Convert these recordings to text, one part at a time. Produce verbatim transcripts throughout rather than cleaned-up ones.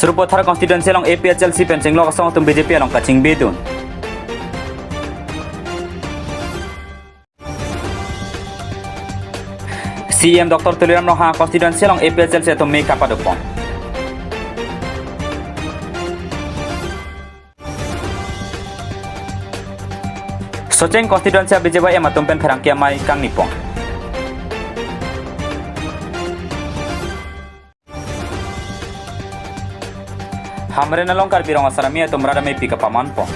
Sarupathar constituency along A P H L C pen chenglok asong atum B J P along kachingbe dun. C E M Doctor Tuliram Ronghang constituency along A P H L C atum me kapadopon. Socheng constituency a B J Y M atum pen pherangke amei kangnipon. Hamren along Karbi Rong Asar Amei atum rat ameipi kapamanpon.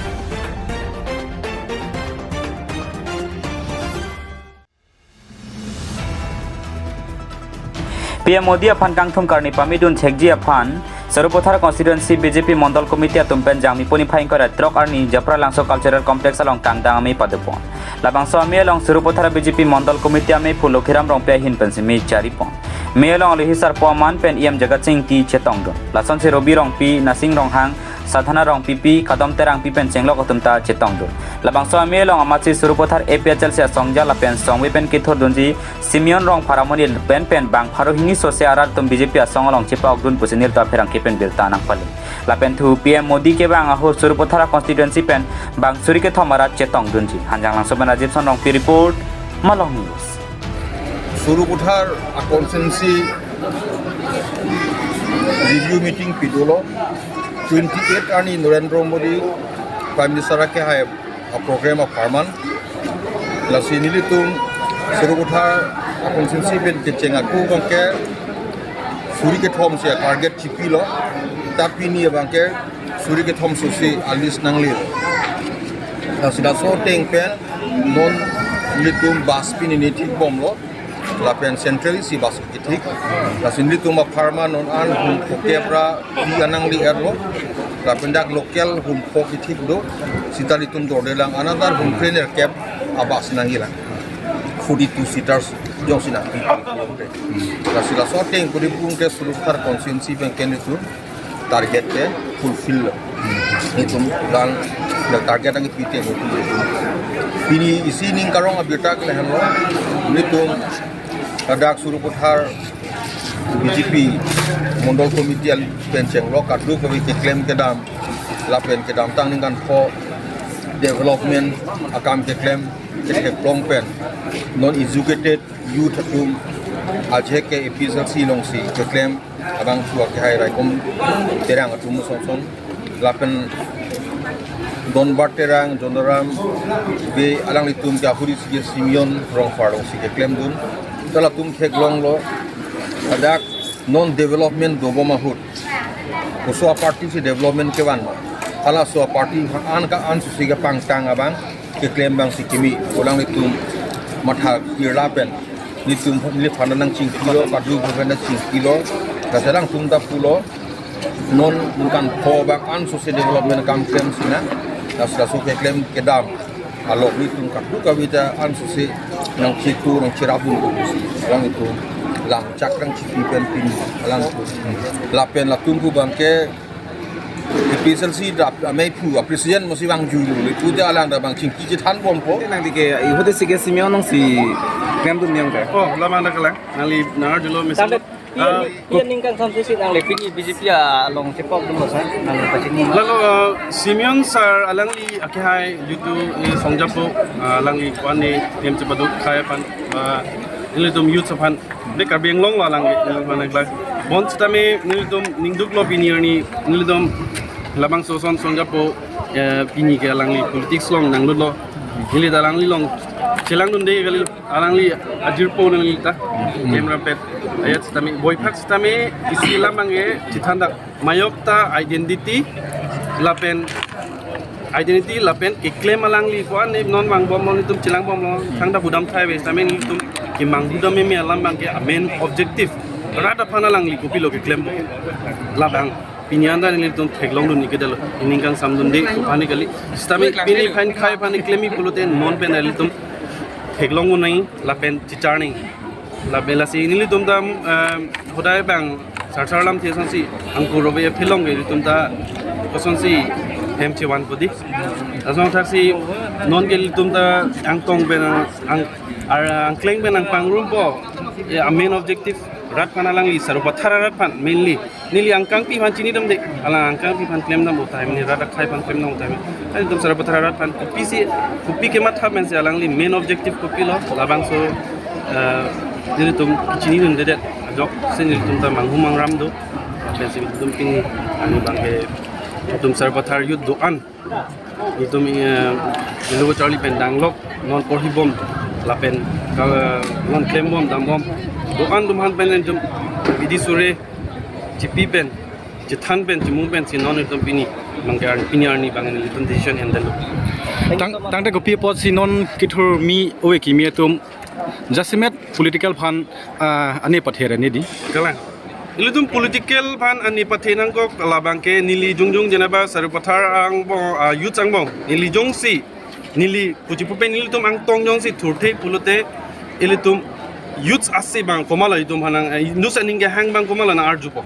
P M Modi aphan kangthum karni pamidun thekji aphan Sarupathar constituency B J P Mondol Committee atum pen Jangmi puni phai ingkoi ra throk arni Japralangso Cultural Complex along kangdang amei padopon. Labangso amei along Sarupathar B J P Mondol Committee ameiphu Lokhiram Rongpi ahin pensi mei charipon. Mei along alohi sarpo aman pen E M Jagat Sing Engti chetongdun. Lasonsi Robi Rongpi, Nasing Ronghang, Sadhana Rongpipi, Kadom Terangpi pen chenglok atum ta chetongdun. Labangso amei along amatsi Sarupathar A P H L C asongja lapen songve pen kethurdunji Simeon Rongphar amonit pen pen bang pharo hini sose arat atum B J P asong along chepa-okdun pusi nirta pherangke pen birta nangpali. Lapen thu P M Modi kevang ahut Sarupathar constituency pen bang suri kethom arat chetongdunji. Hanjanglangso pen Rajiv Son Rongpi report, Malong News. Sarupathar a constituency review meeting pidolo, twenty-eight arni Narendra Modi Prime Minister akehai a program apharman. Lasi nelitum Sarupathar a constituency pen kecheng ako abangke suri kethom si a target chipilo, ta pini abangke suri kethom sose a list nangle. Lasi laso ateng pen non nelitum bus pini ni thikbomlo. Lapen central A C bus kethik. Lasi nelitum apharman non an hum phokep ra phi anang li erlo. Lapen dak local hum pho kethik do. Sita nelitum dordelang another hum phre nerkep a bus nangjilang. Forty-two seaters jongsi nang. Lasi laso ateng kuri pung ke Sarupathar constituency pen ke nelitum target ke fulfill lo. Nelitum dan target ang pite nelitum. Pini isi ning karong abirta ke lahenlo. Nelitum ladak Sarupathar B J P Mondol Committee pen chenglok kadokave keklem kedam lapen kedamtang ningkan pho development akam keklem ketheklong pen non educated youth atum ajek ke A P H L C alongsi keklem abang thu akehai Raikom Terang atum song song lapen Donbar Terang, Jonaram Bey alanglitum ke ahuri si Simeon Rongphar alongsi keklemdun. Ta latum theklonglo ladak non development dobom ahut koso a party si development kevan ma. Halaso a party an ka an susi kepangtang abang keklem abangsi kimi. Alanglitum matha kirla pen nelitum neliphan nangchingkilo, kadokave nangchingkilo. Lasi alangtum ta pulo non ningkan pho abang an sose development akam klem sinang. Lasi laso keklem kedam along nelitum kadokave ta an sose nangchitu nangchirapdun pusi alanglitum lam chak nangchipi pen pini alangtum. Lapen latum pu abangke A P H L C dap ameiphu a president mosi vangjuilo, pute alang ta bang chingki chethanbompo. Nangli ke ihute si ke Simeon alongsi klemdun yang ke? Oh, lama ada kelang. Nangli nangar dulu misalnya. Tangte, ah, iya ningkan samsusi nangli pini B J P along chepokdunlo sa, nangli pachini ma? Lalu, ah, Simeon sir alangli akehai YouTube, eh, songjapo, ah, alangli ko-an ni hem chepaduk khai aphan, ah, ilitum youth aphan. De Karbi Anglong lo alangli, nangli aphan nangklang. Bonsitame nelitum ningduklo pini arni nelitum labangso ason songjapo, eh, pini ke alangli politics along nanglutlo. Neli ta alanglilong chelangdunde kali, alangli ajirpo nangli ta. Camera pet ayat sitame, boiphak sitame isi alam abangke chethan dak. Mayok ta identity lapen identity lapen keklem alangli ko-an ne non vangbomlo, nelitum chelangbomlo, thangta budam thai ave sitame nelitum kemang budam meme alam abangke a main objective. Rat aphan alangli kopilo keklem labang pini anta nelitum theklongdun ikedalo, ining kangsamdunde ko-an ne kali. Sitame pini phan khai phan klemi pulote non pen nelitum theklongdun nangji lapen chechar nangji. Lapen lasi nelitum ta, em, hodai bang sarsar lamthe asonsi angkur rove aphelong ke nelitum ta asonsi hem chevanpo di. Asong thaksi non ke nelitum ta angtong pen ang, ang, ar, angkleng pen angpangrumpo. Ya, a main objective Rat aphan alangli Sarupathar arat aphan mainly. Neli angkangpi aphan chinidamde, alang angkangpi aphan klemdam utai, neli rat akhai aphan klemdam utai. Nelitum Sarupathar arat aphan kopisi, kopi kematha pensi alangli main objective kopilo, labangso, eh, nelitum chinidundedet, ajoksi nelitum ta manghu mangram do, pensi nelitum pini, arni abangke, nelitum Sarupathar youth do-an. Nelitum, eh, nelitum charli pen danglok, non porhibom, lapen, ka-, non klembom, dambom. Do-an atum aphan pen nelitum bidi sore, chipi pen, chethan pen, chimung pensi non nelitum pini, abangke ar-, pini arni abang nelitum decision handle lo. Tang, tangte kopi apotsi non kethur kimi ove kimi atum jasemet political aphan, ah, ane pathere nidi. Kalang. Ilitum political aphan ane pathe nangkok labangke neli jongjong jeneba Sarupathar angbong, ah, youth angbong. Neli jongsi, neli puji pupen nelitum angtong jongsi thurthe pulote ilitum youth ase abang komatlo itum aphan nang, eh, nus aning kehang abang komatlo nang arjupo.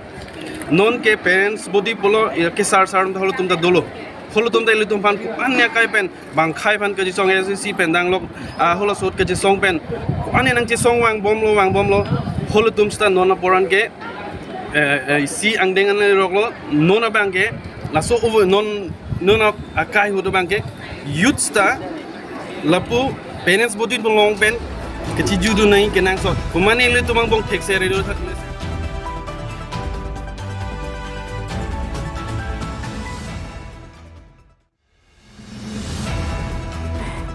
Nonke parents body pulo, eh, kesar sar halatum ta dolo. Halatum ta ilitum aphan ko-an akai pen bang akhai aphan kachesong S S C pen danglok, ah, halaso ahut kachesong pen. Ko-an nangchesong vangbomlo, vangbomlo. Halatum seta non apor anke, eh, eh, isi angdeng an roklo, non abangke, laso uvo non, non akai ahut abangke, youth seta, lapu parents body along pen, kachijudun nangji kenangsot. Komatne ilitum angbong thekse redo thak.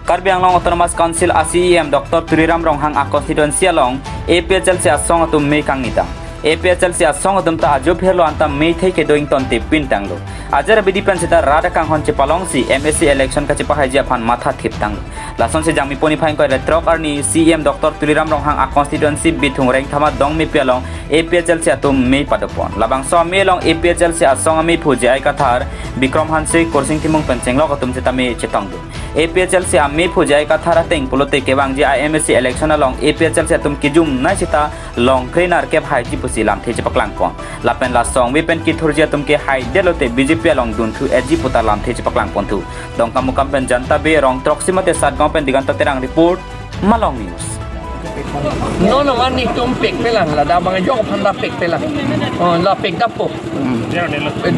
Karbi Anglong Autonomous Council a C E M Doctor Tuliram Ronghang a constituency along A P H L C asong atum mei kangnidam. A P H L C asong atum ta ajo phirlo anta mei thei kedo ingtonte pintanglo. Ajar abidi pen seta rat akanghon chepalongsi M A C election kachepahaiji aphan matha thiptanglo. Lasonsi Jangmi poni phai ingkoi ra throk arni C E M Doctor Tuliram Ronghang a constituency Bithung Rengthama Dongmepi along A P H L C atum mei padopon. Labangso amei along A P H L C asong ameiphu J I Kathar, Bikram Hanse, Kursing Timung pen chenglok atum sitame chetongdun. A P H L C ameiphu J I Kathar ateng pulote kevangji M A C election along A P H L C atum kejumnei seta longkre nerkep haiji pusi lamthe chepaklangpon. Lapen la asong ave pen kethurji atum ke haidetlote B J P along dunthu-etji puta lamthe chepaklangponthu. Dongkamukam pen Janta Be, Rongtroksi mate Satgaon pen Diganta Terang report, Malong News. Non non netum pekpelang, ladak abang ajok aphan la pekpelang. Oh, la pekdappo.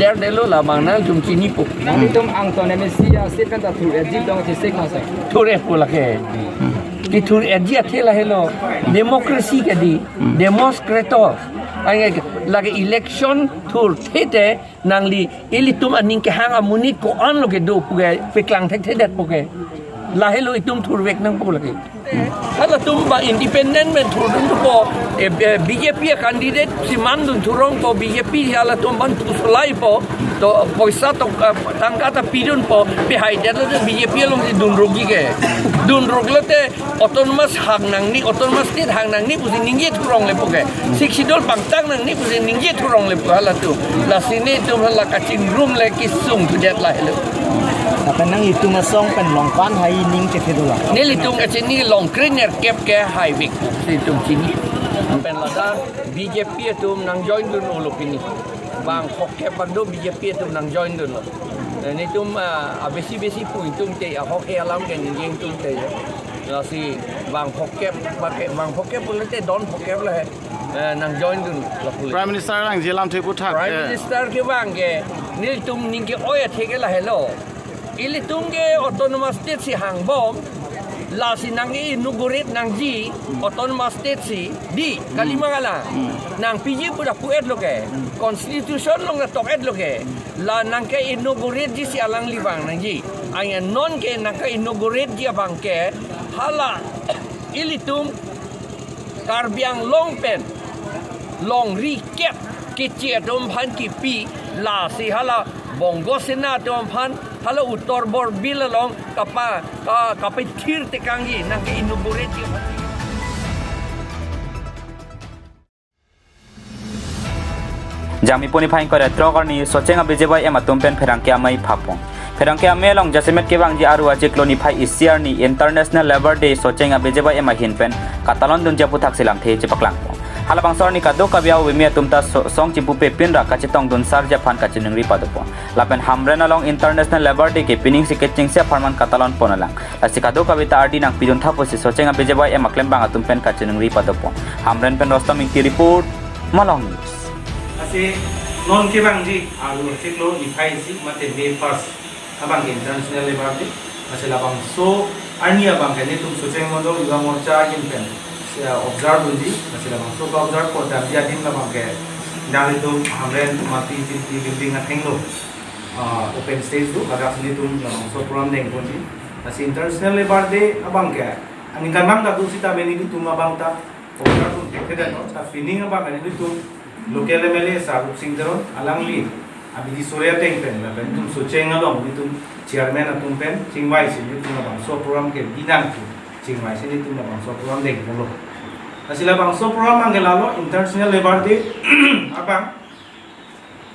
Derdelo labang nangtum chinipo. Netum angton M A C a seat pen ta thur-etji dong che sek masa. Thur-etpo lake. Kethur-etji athe lahelo. Democracy kedi. Demoskratos. Anke lake election thurthe te nangli ilitum aning kehang amonit ko-anlo kedo puke peklang thekthedetpo ke. Lahelo itum thurvek nangpo lake. Halatum ba independent pen thurdunpo, eh, eh, B J P a candidate si mandun thurongpo, B J P halatum aphan thusolaipo, to poisa to, eh, tangka ta pidunpo, pe haidetlo B J P alongsi dunrukji ke. Dunruklote autonomous hang nangji, autonomous state hang nangji pusi ningje thuronglepo ke. Sixth Schedule pangtang nangji pusi ningje thuronglepo halatum. Lasi netum hala kachingrum le kesung thudet lahelo. Lapen nangtum asong pen longpan hai ning chethedola. Nelitum kachini longkre nerkep ke haivek. Netum chini. Pen ladak B J P atum nangjoindunlo pini. Bang phokep bang do B J P atum nangjoindunlo. Netum, ah, abesi besi pu itum te ahok he alam ke ningje itum te. Lasi bang phokep, bang ke, bang phokep pulote don phokep le, eh, nangjoindunlo pulo. Prime Minister nangji alamthe aphuthak, Prime eh. Minister kevang ke, nelitum ningke-oi athe ke lahelo. Ilitum ke autonomous state si hangbom, lasi nang-inaugurate nangji autonomous state si, dei, kali ma kala. Nangpiji pu ta pu-etlo ke, constitution along ta tok-etlo ke. La nangke-inauguratesi alangli vang nangji. Anke nonke nangke-inauguratesi abang ke hala ilitum Karbi Anglong pen longri kep keche atum aphan kipi, lasi hala Bongo Sena atum aphan hala Uttar Borbil along kapa, ka, kapethir tekangji nangke-inauguratesi aphan. Jangmi puni phai ingkoi ra throk arni Socheng a-B J Y M atum pen pherangke amei phapon. Pherangke amei along jasemet kevangji aru achiklo niphai isi arni International Labour Day Socheng a-B J Y M ahin pen katalon dunji aphuthaksi lamthe chepaklangpon. Halabangso arni kadokave aovimi atum ta so-, song chipupe pinra kachetongdun sarji aphan kachiningri padopon. Lapen Hamren along International Labour Day ke pining si kechengsi apharman katalon pon alang. Lasi kadokave ta ardi nangpidun tha pusi Socheng a-B J Y M aklembang atum pen kachiningri padopon. Hamren pen Rostam Ingti report, Malong News. Lasi non kevangji arlo chiklo niphai isi mate May first abang ke International Labour Day. Lasi labangso arni abang ke nelitum Socheng Mondol Yuva Morcha ahin pen, eh, observe dunji. Lasi labangso ke-observe pondamji adim labang ke nanglitum Hamren Multi Utility Building athengno, ah, open stage do, ladak si nelitum labangso program dengponji. Lasi International Labour Day abang ke aningkanvang ta do sitame nelitum abang ta observe dunthekthedetlo, ta pining abang nelitum local M L A sir Rupsing Teron alangli abidi sore ateng pen lapen nelitum Socheng along nelitum chairman atum pen chingvaisi nelitum labangso program ke binong pu chingvaisi nelitum labangso program dengponlo. Lasi labangso program abang ke lalo International Labour Day abang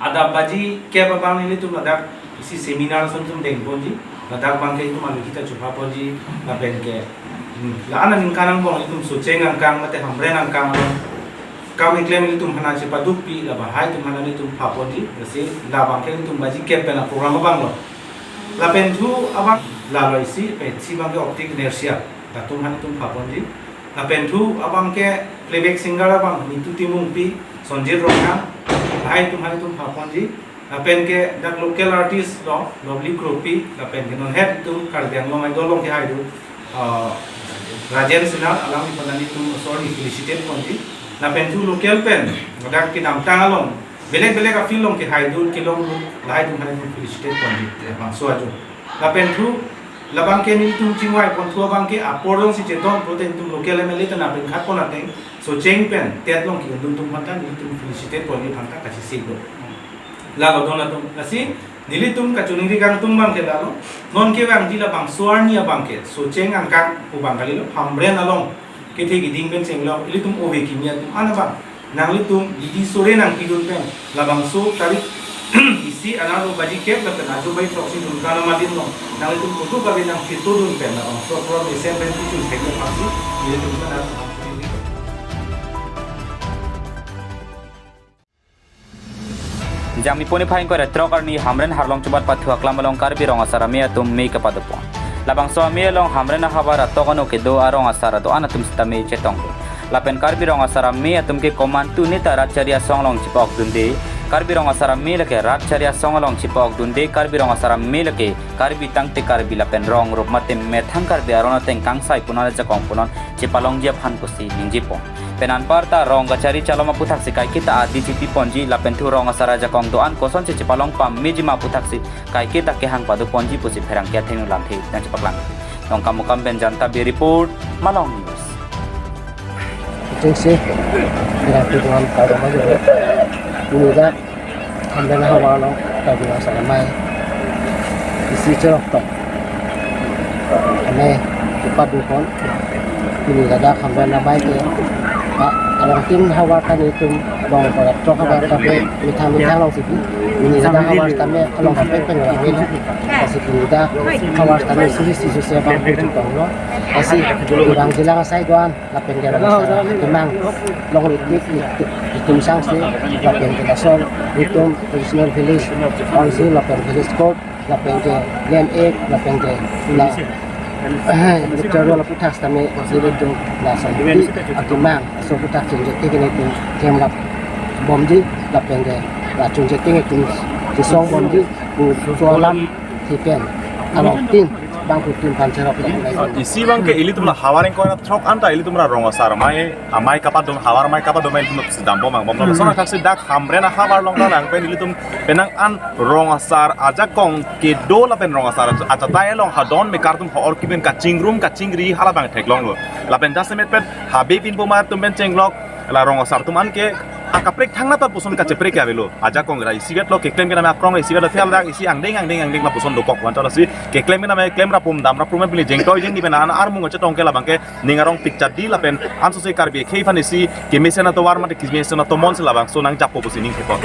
adap baji kep abang nelitum ladak isi seminar ason itum dengponji, ladak abang ke itum aluhi ta chuphaponji, lapen ke, hmm, la-an aningkan angbong itum Socheng angkang mate Hamren angkang along kam keklem itum aphan chepadukpi, la bahai itum aphan itum phaponji. Lasi labang ke itum baji kep pen a-program abang lo. Lapen thu abang lalo isi, pe isi abang ke optic inertia, latum aphan itum phaponji. Lapen thu abang ke playback singer abang Nitu Timungpi, Sonjit Ronghang, lahai atum aphan itum phaponji. Lapen ke dak local artist lo, Lovely Kropi, lapen ke non het itum Karbi Anglong Idol along kehai do, uh, Rajen Sinar, alangliphan nelitum sorry felicitate ponji. Lapen thu local pen dak kedamtang along belek belek a-field along kehai do, kelong do, lahai atum aphan itum felicitate ponji, ya, bangso ajo. Lapen thu labang ke nelitum chingvai pon thu abang ke apor jongsi cheton pulote itum local M L A ta nangpingkhat pon ateng Socheng pen tet along ke-un dun atum aphan ta nelitum felicitate ponji aphan ta kachesik do. Lalo don atum. Lasi nelitum kachiningri kangtung abang ke lalo, non kevangji labangso arni abang ke Socheng angkang pu abang kalilo, Hamren along kethe keding pen chenglok ilitum ove kimi atum an abang nanglitum bidi sore nangpidun pen labangso tarik isi anerlo baji kep lapen ajo baji throksi dunkan adim along nanglitum photo kabe nangpitodun pen labangso program mesen pen kichun thekji aphansi nelitum kan. Jangmi poni phai ingkoi ra throk arni Hamren Harlong chubat pathu aklam along Karbi Rong Asar Amei atum mei kapadopon. Labangso amei along Hamren ahavar atok ano kedo arong asar adoan atum sitame chetonglo. Lapen Karbi Rong Asar Amei atum ke komantu neta rat chari asong along chipa-ok dunde. Karbi Rong Asar Amei lake rat chari asong along chipa-ok dunde. Karbi Rong Asar Amei lake Karbi tangte Karbi lapen rong rup mate methang Karbi aron ateng kangsai punon ajakong punon chepalongji aphan pusi ningjepon. Pen anparta rong kachari chalom aputhaksi kaiketa adi chipiponji lapen thu rong asar ajakong doan kosonsi chepalong pameji ma aputhaksi kaiketa kehang padoponji pusi pherangke athengno lamthe nangchepaklang. Nongkamukam pen Janta Be report, Malong News. Chingsi, pherangke doan kardom ajo. Ini dak Hamren ahavar along Karbi Rong Asar Amei isi cheroktok amei kepadopon. Pini ladak Hamren amei ke, ah, along tin havar ta nelitum bong para throk havar ta pe methang methang alongsi pi. Pini ladak havar tame along ta pe pen along avelo. Lasi pini ladak havar tame suri suri se abang pu tonglo. Lasi abang jilang asai doan lapen ke rong asar akemang, long rit rit rit rit itum sangsi, lapen ke lason itum traditional village council lapen village court lapen ke land act lapen ke la, eh, electoral aputhak sitame ilitum lason pi akemang aso aputhak chunje ke nelitum kemlap bomji lapen ke la chunje ke nelitum chesong bomji pu cholam hipen along tin bangphutin pan cherok. Isi abang ke ilitum la havar ingkoi ra throk anta ilitum la rong asar amei, amei kapadom, havar amei kapadom ilitum si dambom angbom. Hmm. Lason athaksi dak Hamren ahavar along ta lang pen ilitum penang an rong asar ajakong kedo lapen rong asar achatai along hadon mekar atum ho-or kiben kachingrum kachingri hala abang theklonglo. Lapen jasemet pen habe pinpo mar atum pen chenglok la rong asar atum an ke akaprek thangnat ta puson kacheprek ke avelo. Ajakong ra isivet lo, keklem kenam akrong ra isivet lo, thel dak isi angdeng angdeng angdeng lapuson dokok wan chalasi keklem kenam klem rapum dam rapum pini jengtoi jengni pen an armung chetong ke labang ke ning arong pik chadi lapen ansose Karbi akhei aphan isi kemesen atovar mate kemesen atomon si labangso nangjapo pusi ning thepon.